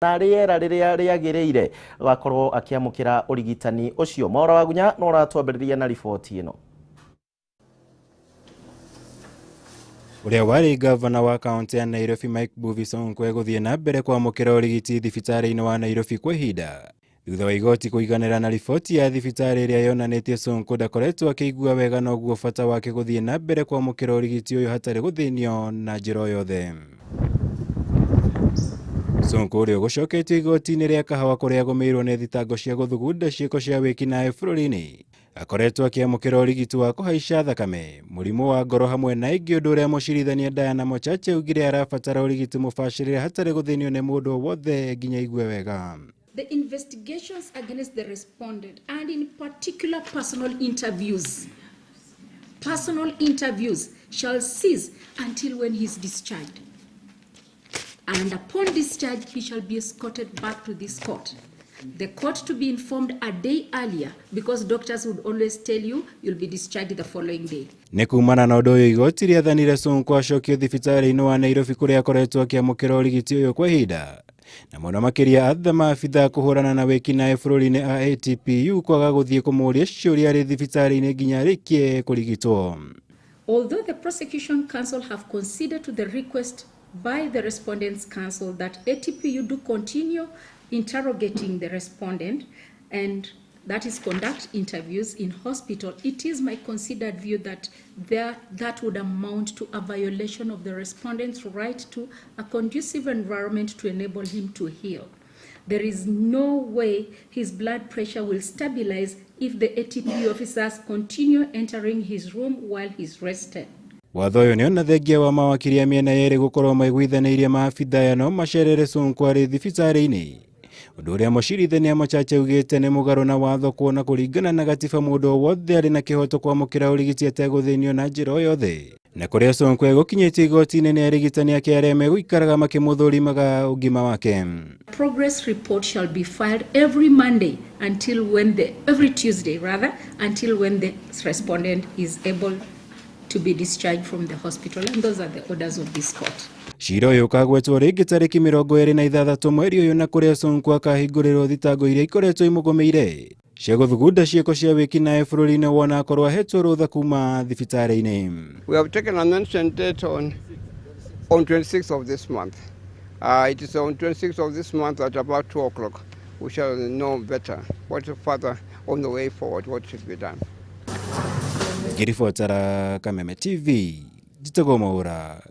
Na rĩera rĩrĩa rĩagĩrĩire gakorwo akĩamũkĩra ũrigitani ũcio. Maura Wagunya no ũratwambĩrĩria na riboti ĩno. Ũrĩa warĩ gavana wa kaunti ya Nairobi Mike Mbuvi Sonko egũthiĩ na mbere kwamũkĩra ũrigiti thibitarĩ-inĩ wa Nairobi kwa ihinda thutha wa igoti kũiganĩra na riboti ya thibitarĩ ĩrĩa yonanĩtie Sonko ndakoretwo akĩigua wega noguo bata wake gũthiĩ na mbere kwamũkĩra ũrigiti ũyũ hatarĩ gũthĩnio na njĩra o yothe. Sonko ũrĩa ũgũcoketio igoti-inĩ rĩa Kahawa kũrĩa agũmĩirwo nĩ thitango cia gũthugunda ciĩko cia wĩkinaĩ bũrũri-inĩ akoretwo akĩamũkĩra ũrigiti wa kũhaica thakame, mũrimũ wa ngoro hamwe na ĩngĩ, ũndũ ũrĩa mũcirithania Diana Mochache augire arabatara ũrigiti mũbacĩrĩre hatarĩ gũthĩnio nĩ mũndũ o wothe nginya aigue wega. The investigations against the respondent, and in particular personal interviews shall cease until when he is discharged. And upon discharge, he shall be escorted back to this court. The court to be informed a day earlier, because doctors would always tell you you'll be discharged the following day. Nĩ kumana na ũndũ ũyũ igoti rĩathanire Sonko acokio thibitarĩ-inĩ wa Nairobi kũrĩa akoretwo akĩamũkĩra ũrigiti ũyũ kwa ihinda, na mũno makĩria atha maabitha kũhũrana na wĩkinaĩ bũrũri-inĩ a ATPU kwaga gũthiĩ kũmũria ciũria arĩ thibitarĩ-inĩ nginya arĩkie kũrigitwo. Although the prosecution counsel have considered to the request by the respondent's counsel that ATPU do continue interrogating the respondent, and that is conduct interviews in hospital, it is my considered view that that would amount to a violation of the respondent's right to a conducive environment to enable him to heal. There is no way his blood pressure will stabilize if the ATP officers continue entering his room while he's rested. Watho ũyũ nĩ ona thengia wa mawakiri a mĩena yerĩ gũkorwo maiguithanĩirie maabitha aya no macerere Sonko arĩ thibitarĩ-inĩ, ũndũ ũrĩa mũcirithania Mochache augĩte nĩ mũgarũ na watho, kuona kũringana na gatiba mũndũ o wothe arĩ na kĩhoto kwamũkĩra ũrigiti ategũthĩnio na njĩra o yothe. Na kũrĩa Sonko egũkinyĩtie igoti-inĩ nĩ arigitani ake arĩa megũikaraga makĩmũthũrimaga ũgima wake. Progress report shall be filed every Monday until when the every Tuesday rather, until when the respondent is able to be discharged from the hospital, and those are the orders of this court. Cira ũyũ ũkagwetwo rĩngĩ tarĩki 26 mweri ũyũ, na kũrĩa Sonko akahingũrĩrwo thitango iria ikoretwo imũgũmĩire cia gũthugunda ciĩko cia wĩkinaĩ bũrũri-inĩ wona akorwo ahetwo rũtha kuma thibitarĩ-inĩ. We have taken an ancient date on 26th of this month. It is on 26th of this month at about 2 o'clock. We shall know better what further on the way forward, what should be done. Ngĩribotera Kameme TV, njĩtagwo Mwaũra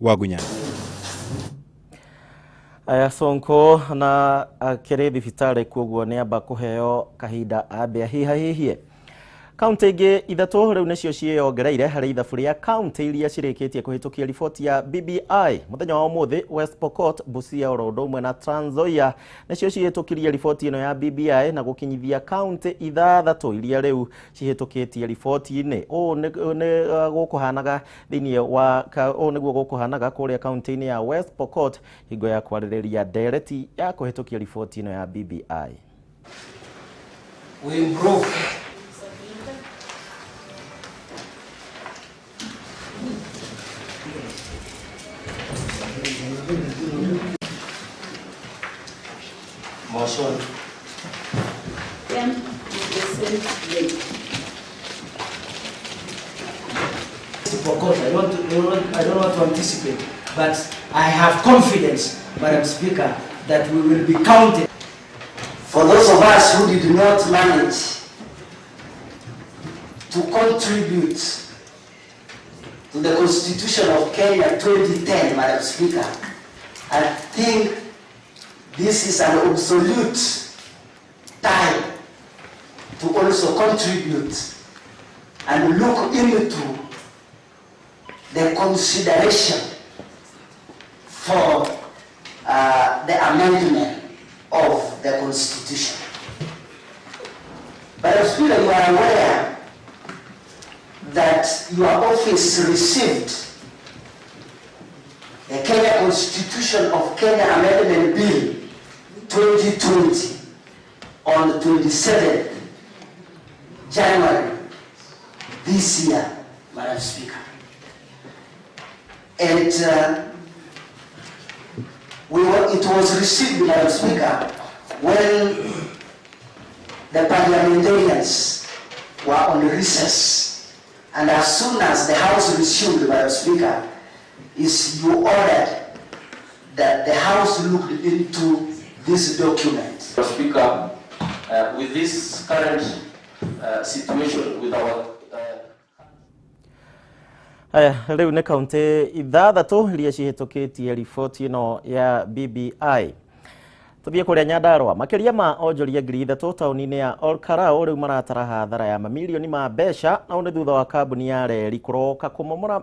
Wagunya. Aya, Sonko na akĩrĩ thibitarĩ, kuoguo nĩ amba kũheo kahinda ambe ahihahihie. Kaunti ingĩ ithatũ rĩu nĩcio ciĩyongereire harĩ ithabu rĩa kaunti iria cirĩkĩtie kũhĩtũkia riboti ya BBI mũthenya wa ũmũthĩ. West Pokot, Busia oro ũndũ ũmwe na Trans Nzoia nĩcio cihĩtũkirie riboti ĩno ya BBI na gũkinyithia kaunti ithathatũ iria rĩu cihĩtũkĩtie riboti-inĩ. Ũũ nĩ gũkũhanaga thĩinĩ wa ũũ nĩguo gũkũhanaga kũrĩa kaunti-inĩ ya West Pokot hingo ya kwarĩrĩria ndereti ya kũhĩtũkia riboti ĩno ya BBI. We improve. Motion. 10% late. Pokot, I don't want to anticipate, but I have confidence, Madam Speaker, that we will be counted. For those of us who did not manage to contribute to the Constitution of Kenya 2010, Madam Speaker, I think this is an absolute time to also contribute and look into the consideration for the amendment of the Constitution. Madam Speaker, you are aware that your office received the Kenya Constitution of Kenya Amendment Bill 2020 on 27th January this year, Madam Speaker. And It was received, Madam Speaker, when the parliamentarians were on recess. And as soon as the House resumed, Madam Speaker, is you ordered that the House looked into this document. Mr. Speaker, with this current situation with our Aya, rĩu nĩ kaunti 6 iria cihĩtũkĩtie riboti ĩno ya BBI. Tũthiĩ kũrĩa Nyandarua, makĩria ma onjoria 3,000 taũni-inĩ ya Olkalau rĩu maratara hathara ya mamirioni ma mbeca, na nĩ thutha wa kambuni ya reri kũroka kũmomora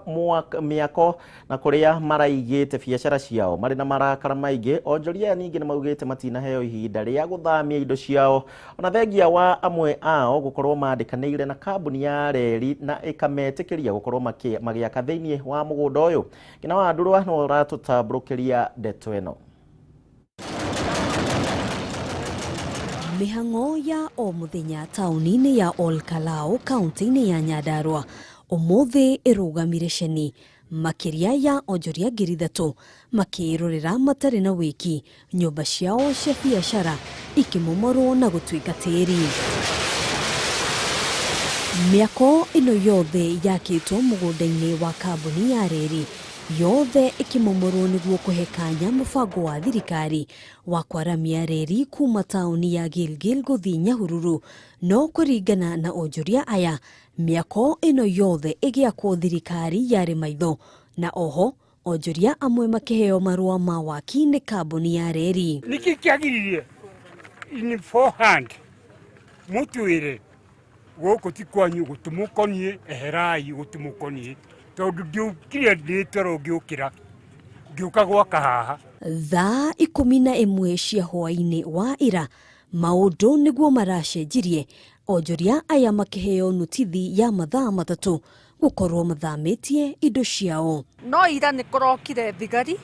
mĩako na kũrĩa maraigĩte biacara ciao. Marĩ na marakara maingĩ, onjoria aya ningĩ nĩ maugĩte matinaheo ihinda rĩa gũthamia indo ciao, ona thengia wa amwe ao gũkorwo mandĩkanĩire na kambuni ya reri na ĩkametĩkĩria gũkorwo magĩaka thĩinĩ wa mũgũnda ũyũ. Kina wa Ndurwa no ũratũtambũrũkĩria ndeto ĩno. Mĩhang'o ya o mũthenya taũni-inĩ ya Olkalau kaunti-inĩ ya Nyandarua ũmũthĩ ĩrũgamire ceni, makĩria ya onjoria 3,000 makĩĩrorera matarĩ na wĩki nyũmba ciao cia biacara ikĩmomorwo na gũtuĩka tĩri. Mĩako ĩno yothe yakĩtwo mũgũnda-inĩ wa kambuni ya reri yothe ĩkĩmomorwo nĩguo kũhe kanya mũbango wa thirikari wa kwaramia reri kuma taũni ya Gilgil gũthiĩ Nyahururu. No kũringana na onjoria aya, mĩako ĩno yothe ĩgĩakwo thirikari yarĩ maitho, na oho onjoria amwe makĩheo marũa ma waki nĩ kambuni ya reri. Nĩkĩ kĩagiririe in forehand mũtwĩre gũkũ ti kwanyu, gũtimũkoniĩ, eherai gũtimũkoniĩ, tondũ ndiũkire ndĩ toro ngĩũkĩra ngĩũka gwaka haha. Thaa 11 cia hwaĩ-inĩ wa ira maũndũ nĩguo maracenjirie, onjoria aya makĩheo notithi ya mathaa 3 gũkorwo mathamĩtie indo ciao. No ira nĩ kũrokire thigari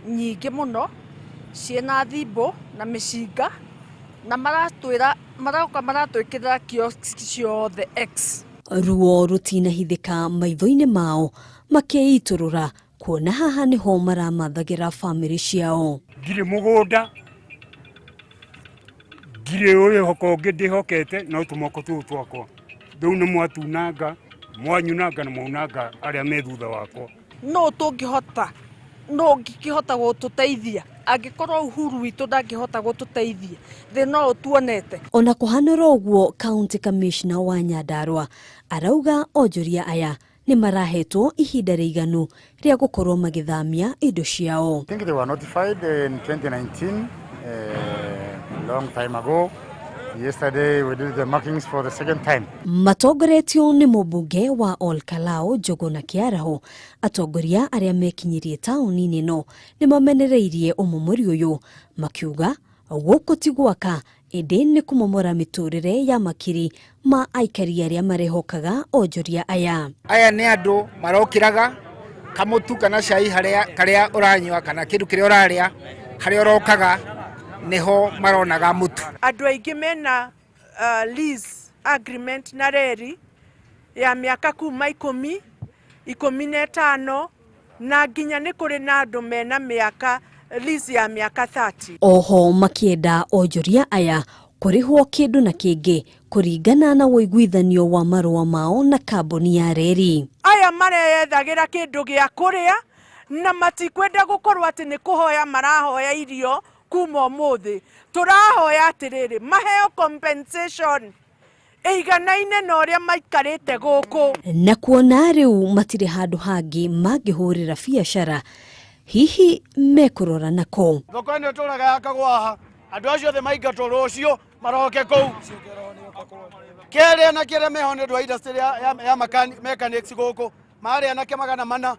nyingĩ mũno ciĩna thimbo na mĩcinga, na maratwĩra maroka maratwĩkĩrĩra kiosk ciothe X. Ruo rũtinahithĩka maitho-inĩ mao makĩitũrũra kuona haha nĩho maramathagĩra bamĩrĩ ciao. Ndirĩ mũgũnda, ndirĩ ũrĩhoko ũngĩ ndĩhokete, no tũmoko tũũ twakwa rĩu nĩ mwatunanga, mwanyunanga na mwaunanga arĩa me thutha wakwa. No tũngĩhota, no ũngĩkĩhota gũtũteithia angĩkorwo Uhuru witũ ndangĩhota gũtũteithia, thĩ no ũtuonete. Ona kũhanĩra ũguo, County Commissioner wa Nyandarua arauga onjoria aya nĩ marahetwo ihinda rĩiganu rĩa gũkorwo magĩthamia indo ciao. I think they were notified in 2019, long time ago. Yesterday we did the markings for the second time. Matongoretio nĩ mũmbunge wa Olkalau Njuguna Kĩaraho, atongoria arĩa mekinyirie taũni-inĩ ĩno nĩ mamenereirie ũmomori ũyũ, makiuga gũkũ ti gwaka ĩndĩ nĩ kũmomora mĩtũrĩre ya makiri ma aikari arĩa marehokaga onjoria aya. Aya nĩ andũ marokĩraga kamũtu kana cai harĩa karĩa ũranyua kana kĩndũ kĩrĩa ũrarĩa harĩa ũrokaga nĩho maronaga mũtu. Andũ aingĩ mena lease agreement na reri ya mĩaka kuma 10, 15 na nginya nĩ kũrĩ na andũ mena mĩaka lease ya mĩaka 30. Oho makĩenda onjoria aya kũrĩhwo kĩndũ na kĩngĩ kũringana na ũiguithanio wa marũa mao na kambuni ya reri. Aya mareyethagĩra kĩndũ gĩa kũrĩa na matikwenda gũkorwo atĩ nĩ kũhoya marahoya irio kuma ũmũthĩ. Tũrahoya atĩrĩrĩ, maheo compensation ĩiganaine na ũrĩa maikarĩte gũkũ. Na kuona rĩu matirĩ handũ hangĩ mangĩhũrĩra biacara, hihi mekũrora nako. Thoko ĩno ĩtũraga yakagwo haha, andũ acio othe maingatwo rũciũ maroke kũu. Kerĩ anake arĩa meho nĩ ũndũ wa industry ya mechanics gũkũ, marĩ anake 400,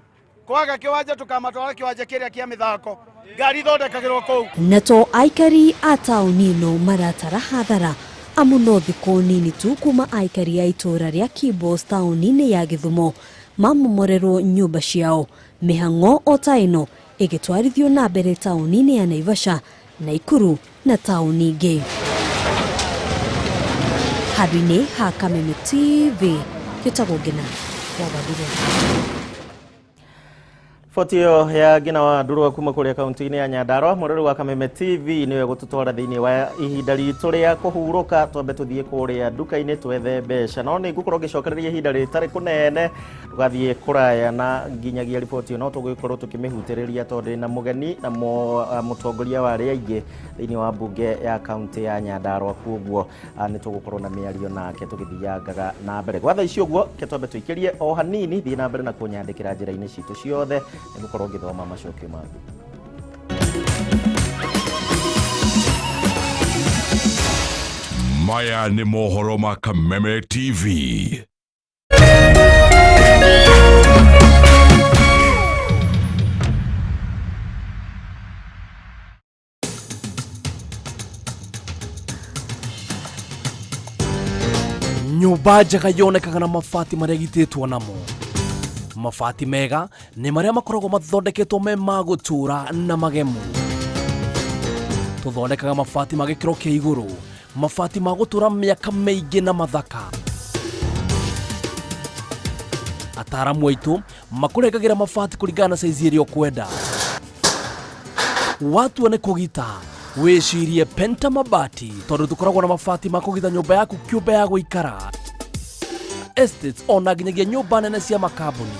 kwaga kĩwanja tũkamatwara kĩwanja kĩrĩa kĩa mĩthako, ngari ithondekagĩrwo kũu. Na to aikari a taũni ĩno maratara hathara, amu no thikũ nini tu kuma aikari a itũũra rĩa Kibos taũni-inĩ ya Gĩthumo mamomorerwo nyũmba ciao. Mĩhang'o o ta ĩno ĩgĩtwarithio na mbere taũni-inĩ ya Naivasha, Naikuru na taũni ingĩ. Handũ-inĩ ha Kameme TV, gĩtagwo Ngina wa Wathire. Riboti ĩyo ya Ngina wa Ndurwa kuma kũrĩa kaunti-inĩ ya Nyandarua. Mũrori wa Kameme TV nĩwe gũtũtwara thĩinĩ wa ihinda ritũ rĩa kũhurũka. Twambe tũthiĩ kũrĩa nduka-inĩ twethe mbeca, no nĩ ngũkorwo ngĩcokereria ihinda rĩtarĩ kũnene. Ndũgathiĩ kũraya na nginyagia riboti ĩyo no tũgũkorwo tũkĩmĩhutĩrĩria tondũ ndĩ na mũgeni na mũtongoria wa arĩa aingĩ thĩinĩ wa mbunge ya kaunti ya Nyandarua, koguo nĩ tũgũkorwo na mĩario nake tũgĩthiangaga na mbere. Gwa thaa ici ũguo, ke twambe tũikĩrie o hanini. Thiĩ na mbere na kũnyandĩkĩra njĩra-inĩ citũ ciothe, nĩgũkorwo ngĩthoma macokio maku. Maya nĩ mohoro ma Kameme TV. Nyũmba njega yonekaga na mabati marĩa ĩgitĩtwo namo. Mabati mega nĩ marĩa makoragwo mathondeketwo me ma gũtũũra na magemu. Tũthondekaga mabati ma gĩkĩro kĩa igũrũ, mabati ma gũtũũra mĩaka mĩingĩ na mathaka. Ataaramu aitũ makũrengagĩra mabati kũringana na saizi ĩrĩa ũkwenda. Watua nĩ kũgita, wĩcirie Penta Mabati, tondũ tũkoragwo na mabati ma kũgita nyũmba yaku kĩũmbe ya gũikara, estates, ona nginyagia nyũmba nene cia makambuni.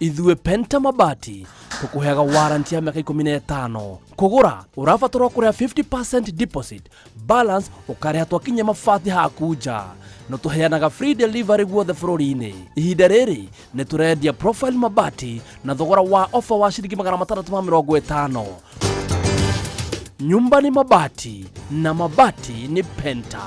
Ithuĩ Penta Mabati tũkũheaga warranty ya mĩaka 15. Kũgũra ũrabatarwo kũrĩha 50% deposit, balance ũkarĩha twakinyia mabati haku nja. No tũheanaga free delivery guothe bũrũri-inĩ. Ihinda rĩrĩ nĩ tũrendia profile mabati na thogora wa ofa wa ciringi 650. Nyumba ni mabati na mabati ni Penta.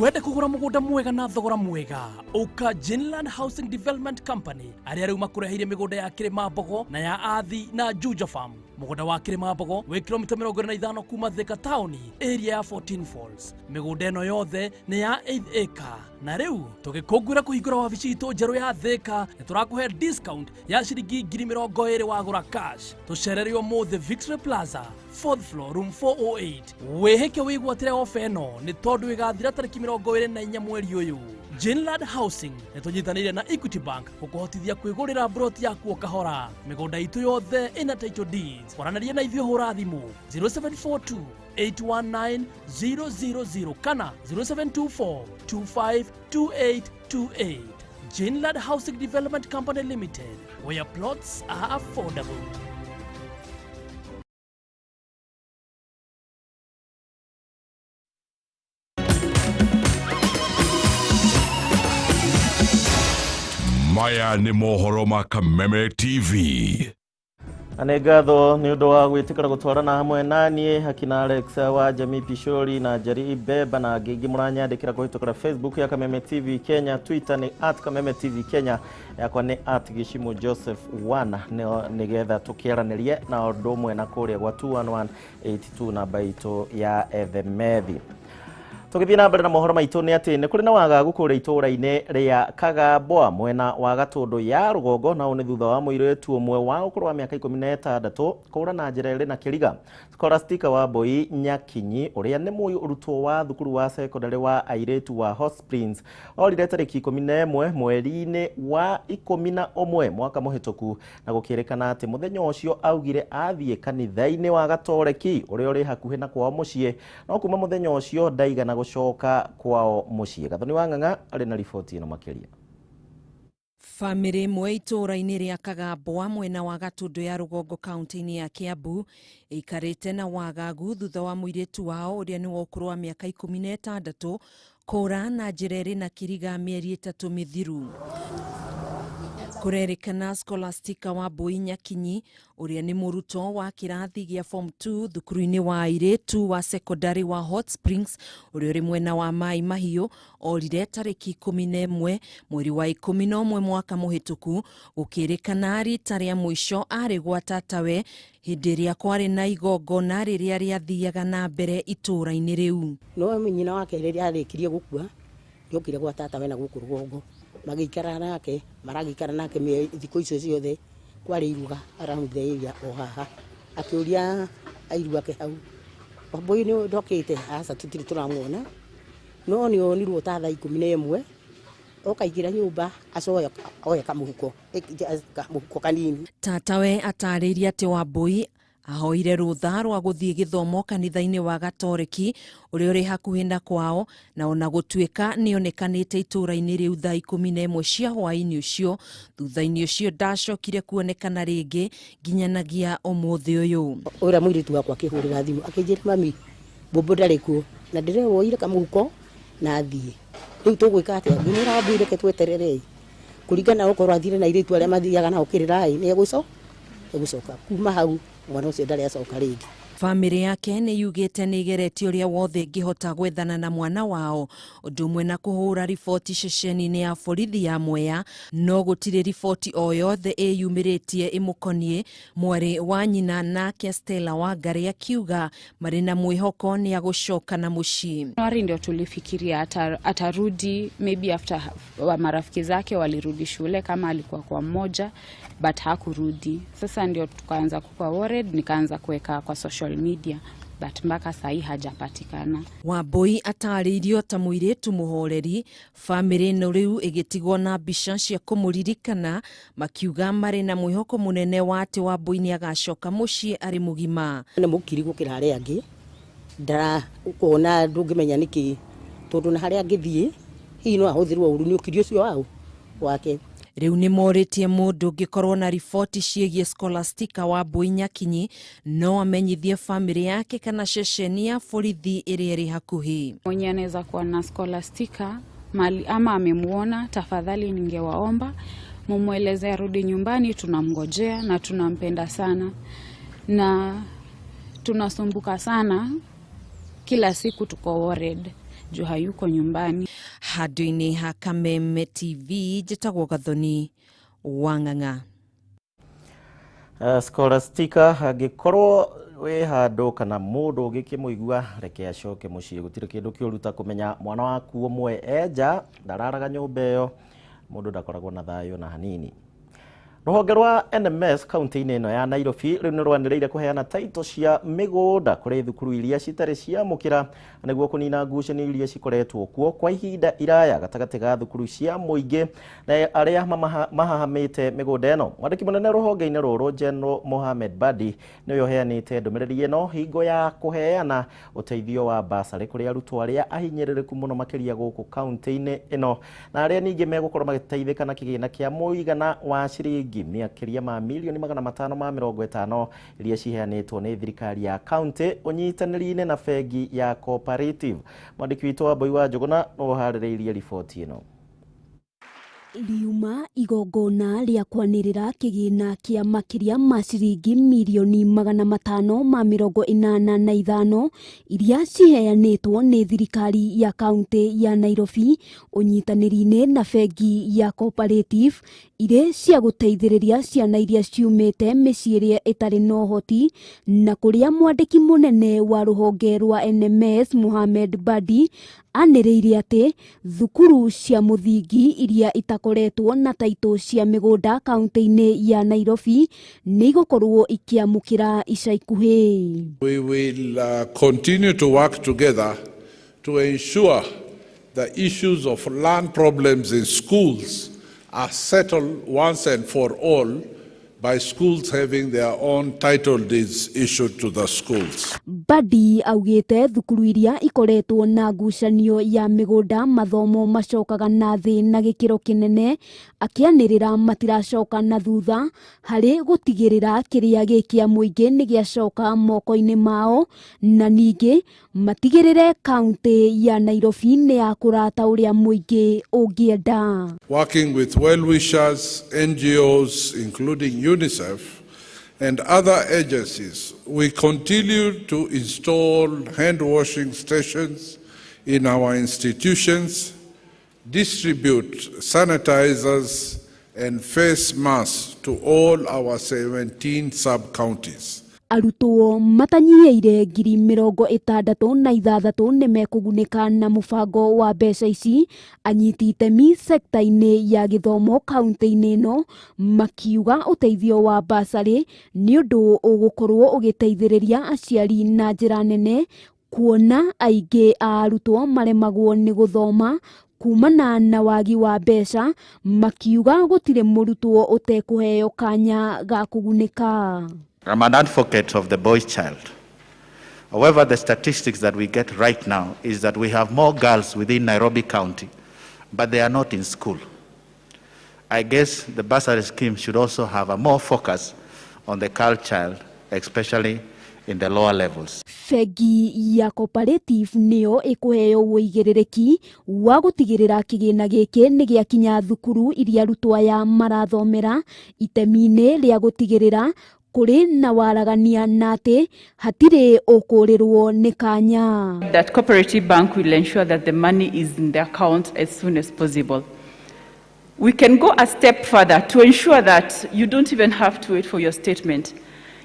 Wende kũgũra mũgũnda mwega na thogora mwega, ũka Jinland Housing Development Company, arĩa rĩu makũreheire mĩgũnda ya Kĩrĩma Mbogo na ya Athi na Juja Farm. Mũgũnda wa Kĩrĩma Mbogo wĩ kilomita 25 kuma Thika taũni, area ya 14 Falls. Mĩgũnda ĩno yothe nĩ ya 8 acre, na rĩu tũgĩkũngũĩra kũhingũra wabici itũ njerũ ya Thika nĩ tũrakũhe discount ya ciringi 20,000 wagũra cash. Tũcerere ũmũthĩ Victory Plaza, 4th floor, room 408. Wĩhĩke wĩgwatĩre ofa ĩno nĩ tondũ ĩgathira tarĩki 24 mweri ũyũ. Jinland Housing nĩ tũnyitanĩire na Equity Bank gũkũhotithia kwĩgũrĩra broti yaku o kahora. Mĩgũnda itũ yothe ĩna title deeds. Kwaranĩria na ithuĩ, hũra thimũ 0742 819 000 kana 0724 252828. Jinland Housing Development Company Limited, where plots are affordable. Maya nĩ mohoro ma Kameme TV. Na nĩ ngatho nĩ ũndũ wa gwĩtĩkĩra gũtwarana hamwe naniĩ, hakina Alex wa Jamii Pishori na Njeri Ibeba na angĩ aingĩ mũranyandĩkĩra kũhĩtũkĩra Facebook ya Kameme TV Kenya. Twitter nĩ @KamemeTV Kenya, yakwa nĩ @GishimoJoseph 1, nĩgetha tũkĩaranĩrie na ũndũ ũmwe na kũrĩa gwa 21182 namba itũ ya ethemethi. Tũgĩthiĩ na mbere na mohoro maitũ nĩ atĩ nĩ kũrĩ na wagagu kũrĩa itũũra-inĩ rĩa Kagambwa mwena wa Gatũndũ ya rũgongo, na ũũ nĩ thutha wa mũirĩtu ũmwe wa ũkũrũ wa mĩaka 16 kũũra na njĩra ĩrĩ na kĩriga. Scholastica wa Mbui Nyakinyi, ũrĩa nĩ mũrutwo wa thukuru wa sekondarĩ wa airĩtu wa Hot Springs, orire tarĩki 11 mweri-inĩ wa 11 mwaka mũhĩtũku, na gũkĩrĩkana atĩ mũthenya ũcio augire athiĩ kanitha-inĩ wa Gatoreki ũrĩa ũrĩ hakuhĩ na kwao mũciĩ, no kuma mũthenya ũcio ndaigana gũcoka kwao mũciĩ. Gathoni wa Ng'ang'a arĩ na riboti ĩno makĩria. Bamĩrĩ ĩmwe itũũra-inĩ rĩa Kagambwa mwena wa Gatũndũ ya rũgongo kaunti-inĩ ya Kiambu ĩikarĩte na wagagu thutha wa mũirĩtu wao ũrĩa nĩ wa ũkũrũ wa mĩaka 16 kũũra na njĩra ĩrĩ na kĩriga mĩeri 3 mĩthiru. Kũrerĩkana Scholastica wa Mbui Nyakinyi, ũrĩa nĩ mũrutwo wa kĩrathi gĩa form 2 thukuru-inĩ wa airĩtu wa sekondarĩ wa Hot Springs ũrĩa ũrĩ mwena wa Mai Mahiũ, orire tarĩki 11 mweri wa 11 mwaka mũhĩtũku, gũkĩrĩkana rita rĩa mũico arĩ gwa tatawe hĩndĩ ĩrĩa kwarĩ na igongona rĩrĩa rĩathiaga na mbere itũũra-inĩ rĩu. No nyina wake rĩrĩa arĩkirie gũkua nĩokire gwa tatawe na gũkũ rũgongo, magĩikara nake, maragĩikara nake thikũ icio ciothe. Kwarĩ iruga around the area o haha, akĩũria airu ake hau, Wambui nĩ ndokĩte? Aca, tũtirĩ tũramuona. No nĩ onirwo ta thaa 11 okaingĩra nyũmba acoya oya kamũhuko kamũhuko kanini. Tatawe atarĩirie atĩ Wambui ahoire rũtha rwa gũthiĩ gĩthomo kanitha-inĩ wa Gatoreki ũrĩa ũrĩ hakuhĩ na kwao, na ona gũtuĩka nĩonekanĩte itũũra-inĩ rĩu thaa 11 cia hwaĩ-inĩ ũcio, thutha-inĩ ũcio ndacokire kuonekana rĩngĩ nginyanagia ũmũthĩ ũyũ. Ũrĩa mũirĩtu wakwa akĩhũrĩra thimũ akĩnjĩra mami mbũmbũ ndarĩ kuo na ndĩrewoire kamũhuko na athiĩ. Rĩu tũgwĩka atĩa? Ngĩmwĩra Wambui reke twetererei kũringana na okorwo athire na airĩtu arĩa mathiaga nao kĩrĩra-ĩ nĩ egũcoka. Kuma hau mwana ũcio ndarĩ acoka rĩngĩ. Bamĩrĩ yake nĩ yugĩte nĩ ĩgeretie ũrĩa wothe ĩngĩhota gwethana na mwana wao, ũndũ ũmwe na kũhũra riboti ceceni-inĩ ya borithi ya Mwea, no gũtirĩ riboti o yothe ĩyumĩrĩtie ĩmũkoniĩ. Mwarĩ wa nyina nake Stella Wangari akiuga marĩ na mwĩhoko nĩ agũcoka na mũciĩ. Januari ndio tulifikiria atarudi maybe after wa marafiki zake walirudi shule kama alikuwa kwa mmoja, but hakurudi. Sasa ndio tukaanza kuwa worried, nikaanza kuweka kwa social media, but mpaka sahi hajapatikana. Wambui atarĩirio ta mũirĩtu mũhoreri, bamĩrĩ ĩno rĩu ĩgĩtigwo na mbica cia kũmũririkana, makiuga marĩ na mwĩhoko mũnene wa atĩ Wambui nĩ agacoka mũciĩ arĩ mũgima. Nĩ mũkiri gũkĩra arĩa angĩ, ndara ũkona ndũngĩmenya nĩkĩ, tondũ na harĩa angĩthiĩ hihi no ahũthĩrwo ũru nĩ ũkiri ũcio wao wake. Rĩu nĩ morĩtie mũndũ ũngĩkorwo na riboti ciĩgiĩ Scholastica Wambui Nyakinyi no amenyithie bamĩrĩ yake kana ceceni ya borithi ĩrĩa ĩrĩ hakuhĩ. Mwenye anaweza kuwa na Scholastica mali ama amemuona, tafadhali ningewaomba mumweleze arudi nyumbani, tunamngojea na tunampenda sana na tunasumbuka sana, kila siku tuko worried juu hayuko nyumbani. Handũ-inĩ ha Kameme TV njĩtagwo Gathoni Wang'ang'a. Scholastica angĩkorwo wĩ handũ kana mũndũ ũngĩkĩmũigua reke acoke mũciĩ, gũtirĩ kĩndũ kĩũru ta kũmenya mwana waku ũmwe enja ndararaga nyũmba ĩyo, mũndũ ndakoragwo na thayũ na hanini. Rũhonge rwa NMS kaunti-inĩ ĩno ya Nairobi rĩu nĩ rwanĩrĩire kũheana taito cia mĩgũnda kũrĩ thukuru iria citarĩ ciamũkĩra nĩguo kũnina ngucanio iria cikoretwo kuo kwa ihinda iraya gatagatĩ ga thukuru cia mũingĩ na arĩa mahahamĩte mĩgũnda ĩno. Mwandĩki mũnene rũhonge-inĩ rũrũ General Mohamed Badi nĩwe ũheanĩte ndũmĩrĩri ĩno hingo ya kũheana ũteithio wa basarĩ kũrĩ arutwo arĩa ahinyĩrĩrĩku mũno makĩria gũkũ kaunti-inĩ ĩno na arĩa ningĩ megũkorwo magĩteithĩka na kĩgĩna kĩa mũigana wa ciringi makĩria ma milioni 550 iria ciheanĩtwo nĩ thirikari ya kaunti ũnyitanĩri-inĩ na bengi ya Cooperative. Mwandĩki witũ Wambui wa Njũgũna nĩwe ũharĩrĩirie riboti ĩno. Riuma igongona rĩa kwanĩrĩra kĩgĩna kĩa makĩria ma ciringi mirioni 585 iria ciheanĩtwo nĩ thirikari ya kaunti ya Nairobi ũnyitanĩri-inĩ na bengi ya Cooperative irĩ cia gũteithĩrĩria ciana iria ciumĩte mĩciĩ ĩrĩa ĩtarĩ na ũhoti, na kũrĩa mwandĩki mũnene wa rũhonge rwa NMS Mohamed Badi anĩrĩire atĩ thukuru cia mũthingi iria itakoretwo na taito cia mĩgũnda kaunti-inĩ ya Nairobi nĩ igũkorwo ikĩamũkĩra ica ikuhĩ. We will continue to work together to ensure the issues of land problems in schools are settled once and for all by schools having their own title deeds issued to the schools. Badi augĩte thukuru iria ikoretwo na ngucanio ya mĩgũnda mathomo macokaga na thĩ na gĩkĩro kĩnene, akĩanĩrĩra matiracoka na thutha harĩ gũtigĩrĩra kĩrĩa gĩ kĩa mũingĩ nĩ gĩacoka moko-inĩ mao, na ningĩ matigĩrĩre kaunti ya Nairobi nĩ yakũra ta ũrĩa mũingĩ ũngĩenda. Working with well-wishers, NGOs, including UNICEF and other agencies, we continue to install hand-washing stations in our institutions, distribute sanitizers and face masks to all our 17 sub-counties. Arutwo matanyihĩire 66,000 nĩ mekũgunĩka na mũbango wa mbeca ici. Anyiti itemi sekta-inĩ ya gĩthomo kaunti-inĩ ĩno makiuga ũteithio wa basarĩ nĩ ũndũ ũgũkorwo ũgĩteithĩrĩria aciari na njĩra nene Kuona aingĩ a arutwo maremagwo nĩ gũthoma kumana na wagi wa mbeca, makiuga gũtirĩ mũrutwo ũtekũheo kanya ga kũgunĩka. I'm an advocate of the boy child. However, the statistics that we get right now is that we have more girls within Nairobi County, but they are not in school. I guess the bursary scheme should also have a more focus on the girl child, especially in the lower levels. Bengi ya Cooperative nĩyo ĩkũheo ũigĩrĩrĩki wa gũtigĩrĩra kĩgĩna gĩkĩ nĩ gĩakinya thukuru iria arutwo aya marathomera, itemi-inĩ rĩa gũtigĩrĩra kũrĩ na waragania na atĩ hatirĩ ũkũrĩrwo nĩ kanya. That Cooperative Bank will ensure that the money is in the account as soon as possible. We can go a step further to ensure that you don't even have to wait for your statement.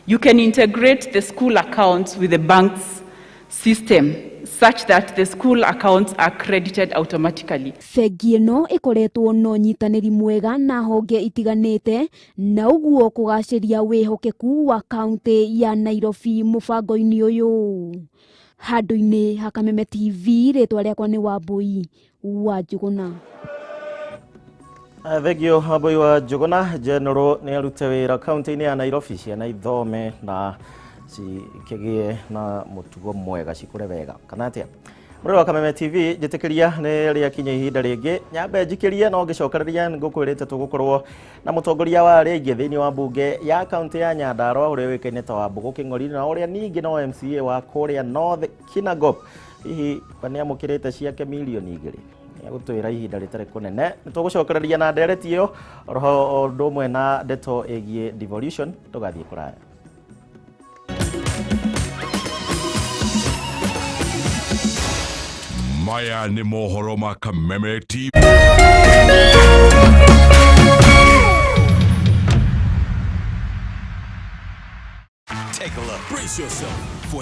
You can integrate the school accounts with the bank's system such that the school accounts are credited automatically. Bengi ĩno ĩkoretwo na ũnyitanĩri mwega na honge itiganĩte na ũguo kũgacĩria wĩhokeku wa kaunti ya Nairobi mũbango-inĩ ũyũ. Handũ-inĩ ha Kameme TV, rĩtwa rĩakwa nĩ Wambui wa Njũgũna. Thengio Wambui wa Njũgũna. General nĩ arute wĩra kaunti-inĩ ya Nairobi, ciana ithome na cikĩgĩe na mũtugo mwega, cikũre wega kana atĩa? Mũrori wa Kameme TV, njĩtĩkĩria nĩ rĩakinya ihinda rĩngĩ nyambe njikĩrie, no ngĩcokereria ngũkwĩrĩte tũgũkorwo na mũtongoria wa arĩa aingĩ thĩinĩ wa mbunge ya kaunti ya Nyandarua ũrĩa ũĩkaine ta Wambũgũ Kĩng'ori, na ũrĩa ningĩ no MCA wa kũrĩa North Kinangop. Hihi nĩ amũkĩrĩte ciake mirioni 2? Nĩegũtwĩra ihinda rĩtarĩ kũnene. Nĩ tũgũcokereria na ndereti ĩyo oroho ũndũ ũmwe na ndeto ĩgiĩ devolution. Ndũgathiĩ kũraya. Maya nĩ mohoro ma Kameme TV. Take a look. Brace yourself for